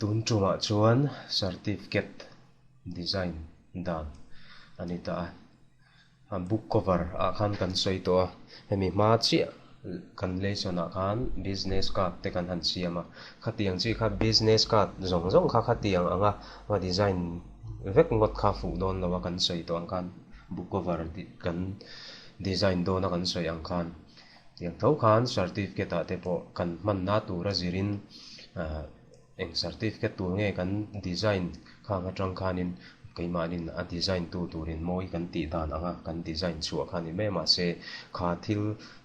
Tun tumah chuan certificate design dan a ni ta a. A book cover ah khan kan sawi tawh a, hemi hma chiah kan lesson ah khan business card te kan han siam a, khatiang chi kha business card zawng zawng kha khatiang anga va design vek ngawt kha fuh dawn lo a kan sawi tawh ang khan book cover kan design dawn a kan sawi ang khan tiang tho khan certificate ah te pawh kan hmanna tura zirin ah Eng certificate tur nge kan design khang atang khanin keimahnin a design tu turin mawi kan tih dan anga kan design chhuah kha ni mai a mahse kha thil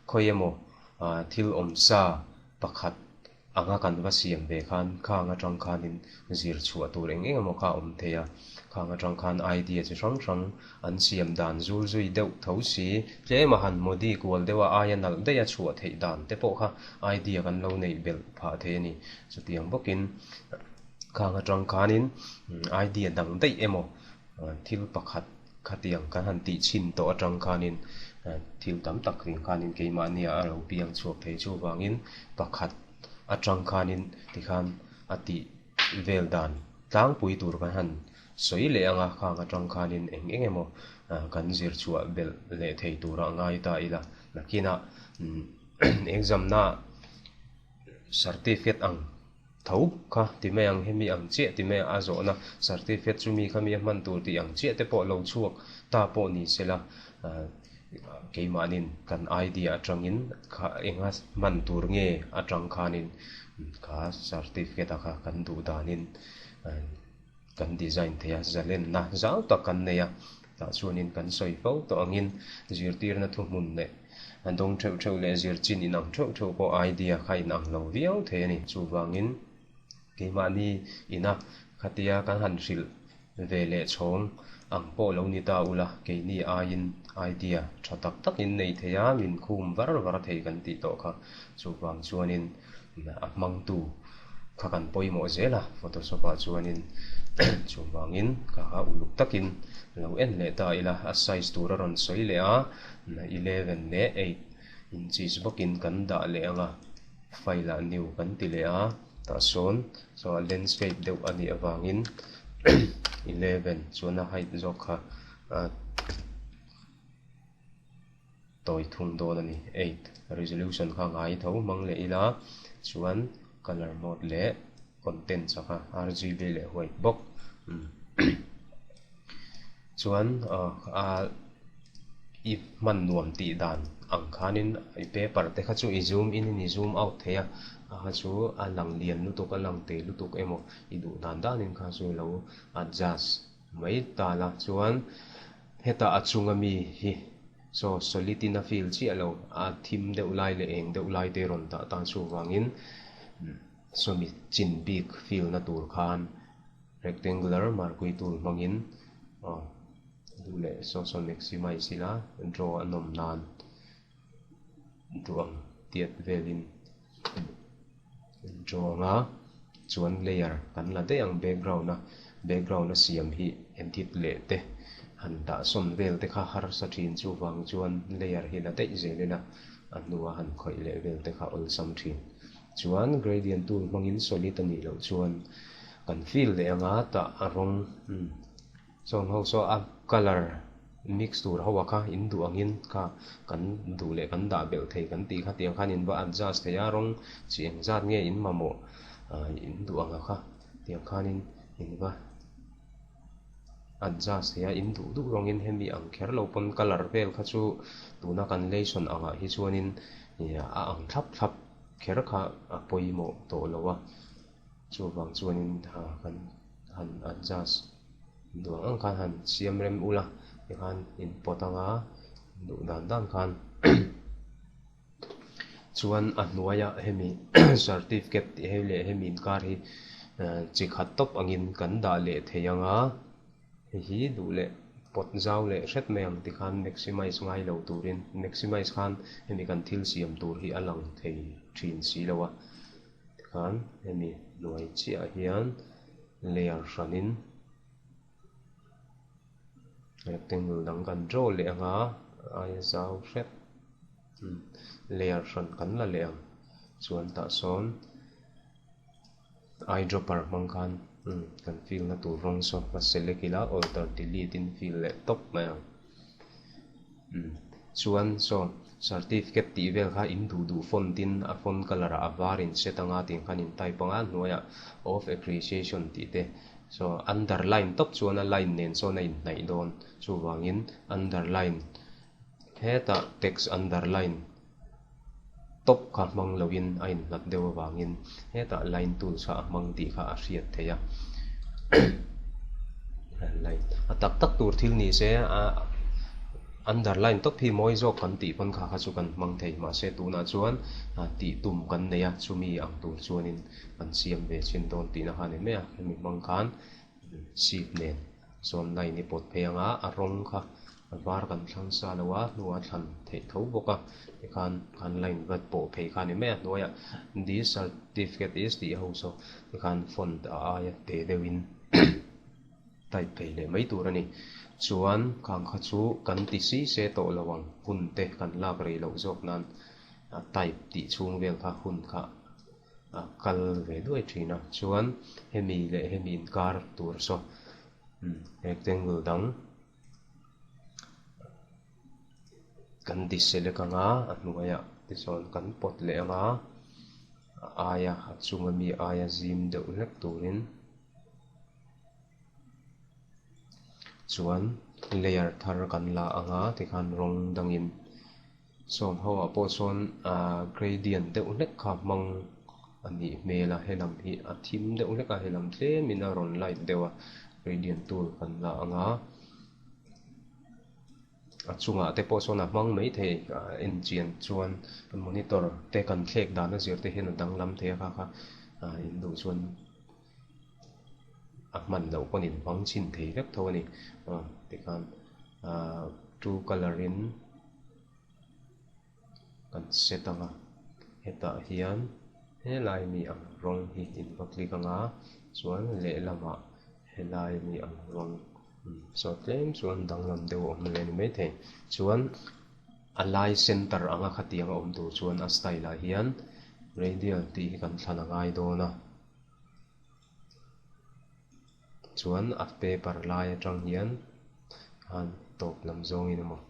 khawi emaw thil awmsa pakhat anga kan va siam ve khan khang atang khanin zir chhuah tur eng eng emaw kha a awm thei a, khang atang khan idea chi hrang hrang an siam dan zul zui deuh tho si tlem a han modi kual deuh a aia nalh daih a chhuah theih dan te pawh kha idea kan lo neih belh phah thei a ni. Chutiang bawkin khang atang khanin idea dang daih emaw thil pakhat khatiang kan han tih chhin tawh atang khanin thil tam tak ring khanin keimahnia a lo piang chhuak thei chuvangin pakhat atang khanin tikhan a tih vel dan tlangpui tur kan han sawi leh ang a, khang atang khanin eng eng emaw kan zir chhuah belh leh thei tura ngai ta ila nakinah exam na certificate ang tho kha ti mai ang hemi ang chiah ti mai a zawhna certificate chu mi kha mi a hman tur tih ang chiah te pawh lo chhuak ta pawh ni sela keimahnin kan idea atangin kha enga hman tur nge atang khanin kha certificate a kha kan duh danin kan design thei a zalenna zau tak kan nei a tah chuanin kan sawi fo tawh angin zirtirna thuhmun leh a dawng theuh theuh leh zir chin inang theuh theuh pawh idea kha inang lo viau thei a ni. Chuvangin keimahni ina khatia kan han hrilh ve leh chhawng ang pawh lo ni ta ula keini aiin idea tha tak takin nei thei a, min khum var var thei kan tih tawh kha. Chuvang chuanin a hmangtu kha kan pawimawh zel a, Photoshop ah chuanin chuvangin ka kha uluk takin lo en leh ta ila, a size tur a rawn sawi leh a, 11 leh 8 inches bawkin kan dah leh ang a, file ah new kan ti leh a, tah sawn saw a landscape deuh a nih avangin 11 chuan a height zawk kha a. Tawi thung dawn a ni. 8 resolution kha ngai tho hmang leh ila chuan colour mode leh contents a kha RGB leh white bawk chuan a i hman nuam tih dan ang khanin i paper te kha chu i zoom in in i zoom out thei a a kha chu a lang lian lutuk a lang te lutuk emaw i duh dan danin kha chu lo adjust mai ta la chuan Hetah a chunga mi hi saw solid in a feel chiah lo, a thim deuh lai leh eng deuh lai te rawn dah tan chuvangin sawmi chin bik feel na tur khan rectangular marquee tool hmangin aw duh leh saw saw maximize ila draw a nawm nan duh ang tiat velin draw anga chuan layer kan la daih ang background a background a siam hi edit leh te han dah sawn vel te kha harsa thin chuvang chuan layer hi la daih zel ila a hnua han khawih leh vel te kha awlsam thin chuan gradient tool hmangin solid a nih loh chuan kan fill leh anga tah a rawng Chuan ho saw a colour mix tur ho a kha in duh angin kha kan duh leh kan dah belh thei kan tih kha tiang khan in va adjust thei a rawng chi eng zat nge in mamawh ah in duh ang a kha tiang khanin in va adjust thei a in duh duh rawngin hemi ang kher lo pawn colour vel kha chu tuna kan lesson angah hi chuanin ih a ang thlap thlap kher kha a pawimawh tawh lo a. Chuvang chuanin ha kan han adjust duh ang ang khan han siam rem ula tikhan in pawt anga duh dan dan khan chuan a hnuaiah hemi certificate tih hei leh hemi inkar hi chi khat tawp angin kan dah leh thei anga hei hi duh leh pawt zau leh hret mai ang tikhan maximize ngai lo turin maximize khan hemi kan thil siam tur hi a lang thei thin si lo a. Tikhan hemi hnuai chiah hian layer hranin rectangle dang kan draw leh ang a, aia zau hret layer hran kan la leh ang chuan tah sawn. Eyedropper hmang khan kan fill na tur rawng saw va select ila alter delete in fill leh tawp mai ang. Chuan saw certificate tih vel kha in duh duh font in a font colour ah a var in set anga tih khan in type anga hnuaiah of appreciation tih te saw underline tawp chuan a line nen sawn a inhnaih dawn chuvangin underline hetah text underline Top kha hmang loin a inhlat deuh avangin hetah line tools kha a hmang tih kha a hriat theih a. Line a tak tak tur thil ni se a underline top hi mawi zawk kan tih pawn kha kha chu kan hmang thei mahse tunah chuan tih tum kan nei a chumi ang tur chuanin kan siam ve chin dawn tihna kha a ni mai a hemi hmang khan Seat nen sawn line i pawt phei anga a rawng kha a var kan thlang sa lo a hnuah thlan theih tho bawk a tikhan khan line vat pawh phei kha a ni mai a hnuaiah this certificate is tih ho saw tikhan font a aia te deuhin type phei leh mai tur a ni chuan khang kha chu kan ti si se tawh lo ang hun te kan lak rei loh zawk nan a type tih chhung vel kha hun kha. a kal ve duai thin a chuan hemi leh hemi inkar tur saw rectangle dang kan deselect anga a hnuaiah tichuan kan pawt leh anga a aia a chunga mi aia zim deuh hlek turin chuan layer thar kan la anga tikhan rawng dangin. Sawm ho ah pawh sawn ahh gradient deuh hlek kha hmang a nih hmel a helam hi a thim deuh hlek a helam tlem in a rawn light deuh a gradient tool kan la ang a a chungah te pawh sawn a hmang mai thei a en chian chuan monitor te kan thlek dan a zir te hian a danglam thei a kha kha ah in duh chuan a hman loh pawn in hmang chhin thei vek tho a ni aw tikhan ahh two colour in. Kan set ang a, hetah hian helai mi ang rawng hi in va click ang a, chuan lehlamah helai mi ang rawng saw tlem chuan danglam deuh a awm leh a ni maithei. Chuan a lai center anga khatiang a awm tur chuan a style ah hian radial tih hi kan thlan a ngai dawn a. Chuan a paper lai atang hian khan tawp lam zawngin emaw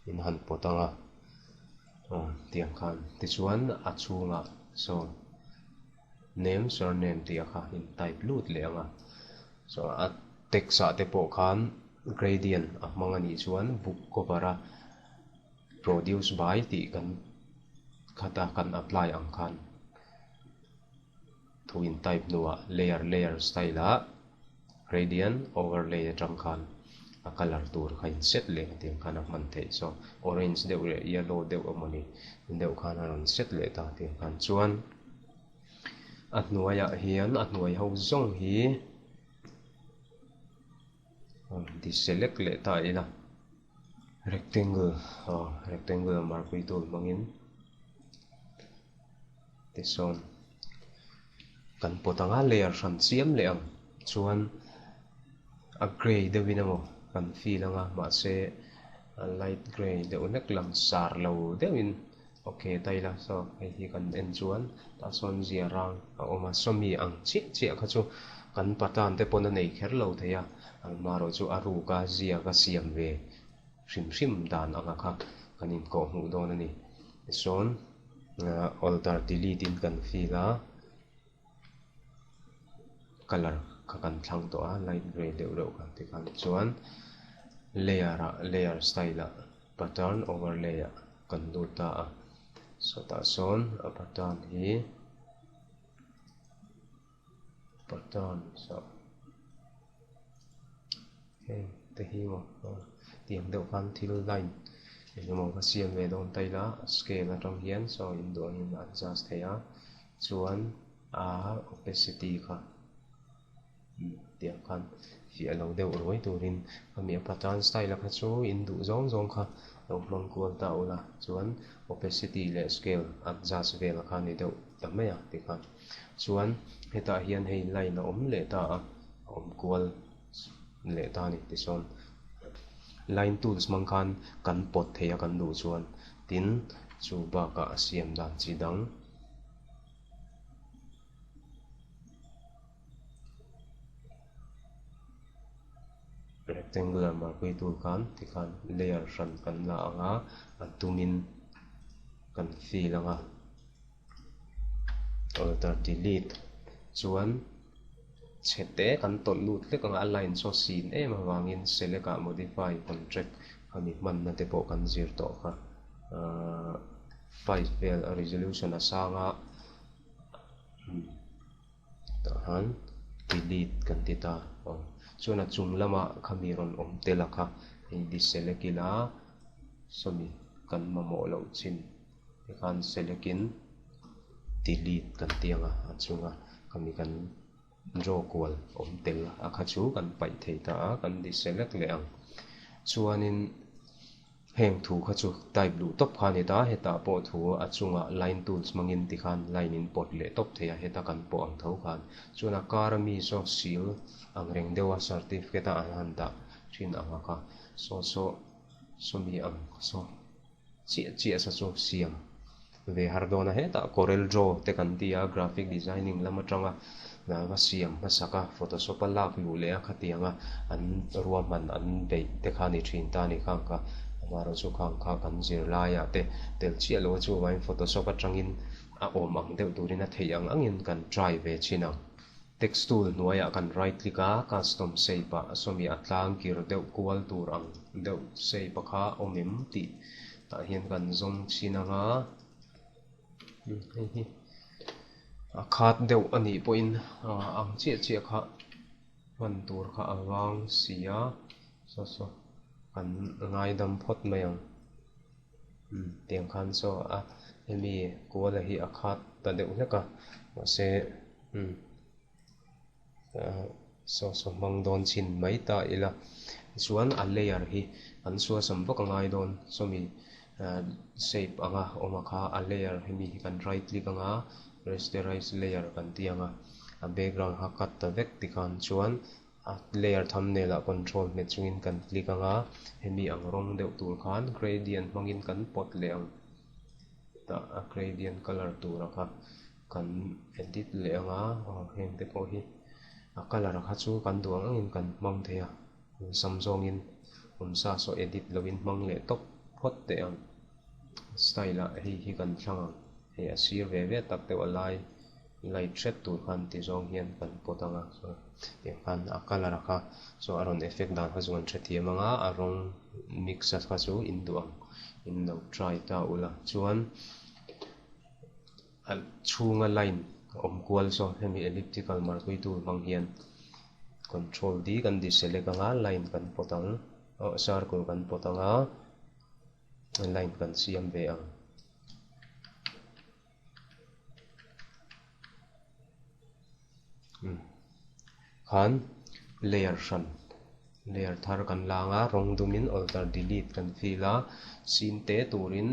in han pawt ang a aw tiang khan tichuan a chhungah saw name surname tih a kha in type lut leh ang a saw a text ah te pawh khan gradient a hmang a nih chuan book cover a produce by tih kan khata kan apply ang khan. Thu in type hnuah layer layer style ah gradient overlay atang khan a colour tur kha in set leh hetiang khan a hman theih so orange deuh leh yellow deuh emawni deuh khan a rawn set leh ta tiang khan chuan a hnuaiah hian a hnuai ho zawng hi deselect leh ta ila rectangle aw rectangle marquee tool hmangin. Tichuan kan pawt anga layer hran chiam leh ang chuan a grey deuhin emaw kan feel anga mahse a light grey deuh hlek lang sar lo deuhin ok ta ila saw hei hi kan en chuan tah sawn zia rang a awm a sawmi ang chiah chiah kha chu kan patan te pawn a nei kher lo thei a amaherawh chu a ruka zia ka siam ve hrim hrim dan anga kha kan inkawh hmuh dawn a ni tichuan. Alter delete in kan fill a colour kha kan thlang tawh a light grey deuh reuh kha tikhan chuan layer ah layer style ah pattern overlay ah kan lut ta a sawtah sawn a pattern hi pattern saw heng te hi maw tiang deuh khan thil line eng emaw ka siam ve dawn ta ila a scale atang hian saw in duh angin a adjust thei a chuan a opacity kha tiang khan fiah lo deuh ruai turin khami a pattern style a kha chu in duh zawng zawng kha lo hmang kual ta ula chuan opacity leh scale adjust vel kha a ni deuh ta mai a tikhan. Chuan hetah hian hei line a awm leh ta a, a awm kual leh ta a ni tichuan line tools hmang khan kan pawt thei a kan duh chuan tin chu bakah a siam dan chi dang. Rectangular marquee tool khan tikhan layer hran kan la ang a, a dumin kan fill ang a. Alter delete chuan chhe te kan tawlh lut hlek ang a, a line saw sin em avangin select ah modify contract khami hmanna te pawh kan zir tawh kha. Ahh five vel a resolution a sang a tah khan delete kan ti ta aw chuan a chung lamah khami rawn awm tel a kha hei deselect ila sawmi kan mamawh loh chin tikhan select in delete kan ti ang a a chunga khami kan draw kual awm tel a kha chu kan paih thei ta a kan deselect leh ang chuanin. Heng thu kha chu type luh tawp kha a ni ta, hetah pawh thu a chungah line tools hmangin tikhan line in pawt leh tawp thei a, heta kan pawh ang tho khan. Chuan a kar ami saw seal ang reng deuh a certificate a an han dah thin ang a kha saw saw sawmi ang saw chiah chiah sa chu siam ve har dawn a, hetah Corel Draw te kan ti a, graphic designing lam atanga va siam hmasak a, Photoshop a lak luh leh a khatiang a an ruahman an beih te kha a ni thin ta a ni khang kha, amaherawhchu khang kha kan zir laiah te tel chiah lo a chuvangin Photoshop atangin a awm ang deuh turin a theih ang angin kan try ve thin ang. Text tool hnuaiah kan right click a, custom shape ah sawmi a tlang kir deuh kual tur ang deuh shape a kha awm em tih tah hian kan zawng chhin ang a, hei hi a khat deuh a nih pawhin ang chiah chiah kha hman tur kha a vang si a, saw saw kan ngaidam phawt mai ang. Umm tiang khan saw a hemi kuala hi a khat ta deuh hlek a mahse umm saw saw hmang dawn chhin mai ta ila chuan a layer hi an suasam vak a ngai dawn sawmi shape anga awm a kha a layer hemi hi kan right click anga rasterize layer kan ti ang a a background kha cut ta vek tikhan chuan A layer thumbnail ah control hmet chungin kan click ang a, hemi ang rawng deuh tur khan gradient hmangin kan pawt leh ang tah a gradient colour tura kha kan edit leh ang a, aw heng te pawh hi a colour kha chu kan duh ang angin kan hmang thei a, awlsam zawngin awmsa saw edit lovin hmang leh tawp phawt teh ang style ah hei hi kan thlang ang hei a sir ve ve tak deuh a lai. Light hret tur khan ti zawng hian kan pawt ang a, so tiang khan a colour a kha so a rawn effect dan kha chu kan hrethiam ang a, a rawng mix a kha chu in duh ang in lo try ta ula chuan a chhunga line awm kual saw hemi elliptical marquee tool hmang hian control D kan deselect ang a, line kan pawt ang aw circle kan pawt ang a, line kan siam ve ang. Khan layer hran layer thar kan lang a rawng dumin alter delete kan fill a sin te turin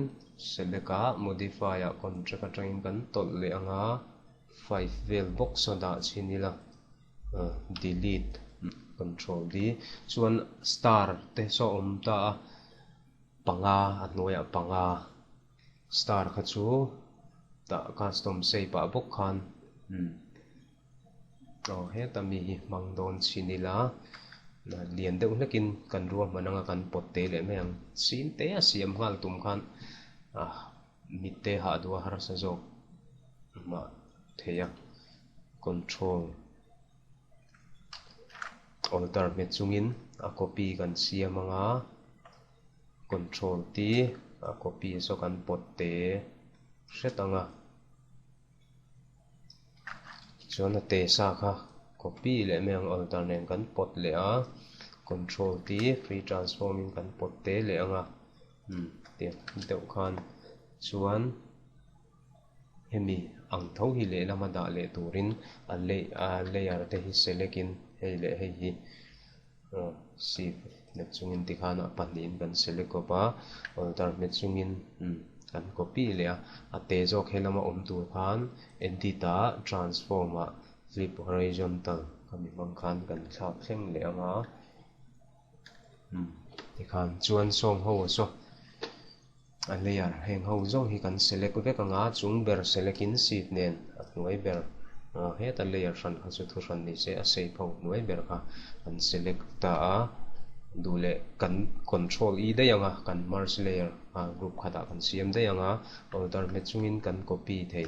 select ah modify ah contract atangin kan tawlh leh ang a five vel box a dah chhin ila delete control D chuan star te saw a awm ta a panga a hnuaiah panga. Star kha chu tah custom shape ah bawk khan umm aw heta mi hi hmang dawn chhin ila lian deuh hlekin kan ruahman anga kan pawt te leh mai ang sin te a siam nghal tum khan ah mit te hah duh a harsa zawk mah thei a control alter hmet chungin a copy kan siam anga. Control T a copy saw kan pawt te hret ang a, chuan a te sa kha copy leh mai ang alter nen kan pawt leh a, Control T free transform in kan pawt te leh ang a, umm tiang deuh khan chuan hemi ang tho hi lehlama dah leh turin a layer te hi select in hei leh hei hi. Shift hmet chungin tikhan a pahnihin kan select kawp a, alter hmet chungin kan copy leh a, a te zawk he lama awm tur khan edit ah transform ah flip horizontal khami hmang khan kan thlak thleng leh ang a, tikhan chuan sawng ho saw a layer heng ho zawng hi kan select vek ang a, chung ber select in shift nen a hnuai ber aw heta layer hran kha chu thu hran ni se a shape ho hnuai ber kha kan select ta a. Duh leh kan control E daih ang a, kan merge layer a group khatah kan siam daih ang a, alter hmet chungin kan copy thei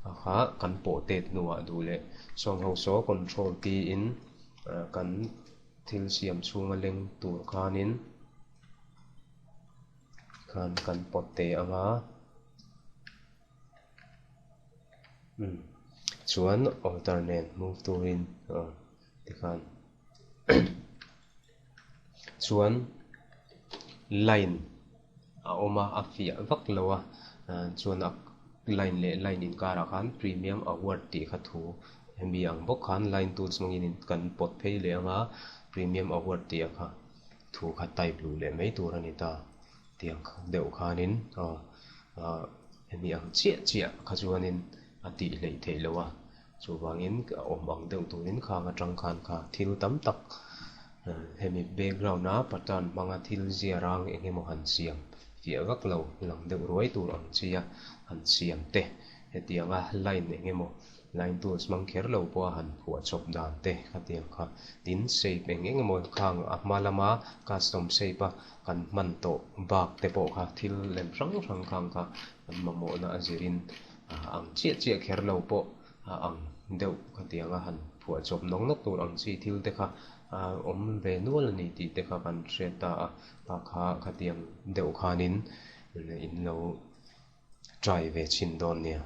a kha kan pawh tet hnuah duh leh sawng ho saw control T in kan thil siam chhunga leng tur khanin khan kan pawt te ang a. Umm chuan alter nen move turin tikhan chuan line a awm a a fiah vak lo a chuan a line leh line inkarah khan premium award tih kha thu hemi ang bawk khan line tools hmangin kan pawt phei leh ang a premium award tih a kha thu kha type luh leh mai tur a ni ta tiang deuh khanin aw hemi ang chiah chiah kha chuanin a tih hleih theih loh a. Chuvangin a awm ang deuh turin khang atang khan kha thil tam tak hemi background a pattern hmanga thil zia rang eng emaw han siam fiah vak lo lang deuh ruai tur ang chi a han siam te hetianga line eng emaw line tools hmang kher lo pawha han phuah chawp dan te khatiang kha tin shape eng eng emaw khang a hma lama custom shape a kan hman tawh bak te pawh kha thil lem hrang hrang khang kha kan mamawhna a zirin ang chiah chiah kher lo pawh a ang deuh khatiang a han phuah chawp nawk nawk tur ang chi thil te kha a awm ve nual a ni tih te kha kan hriat ta a, pa kha khatiang deuh khanin in lo try ve chhin dawn nia.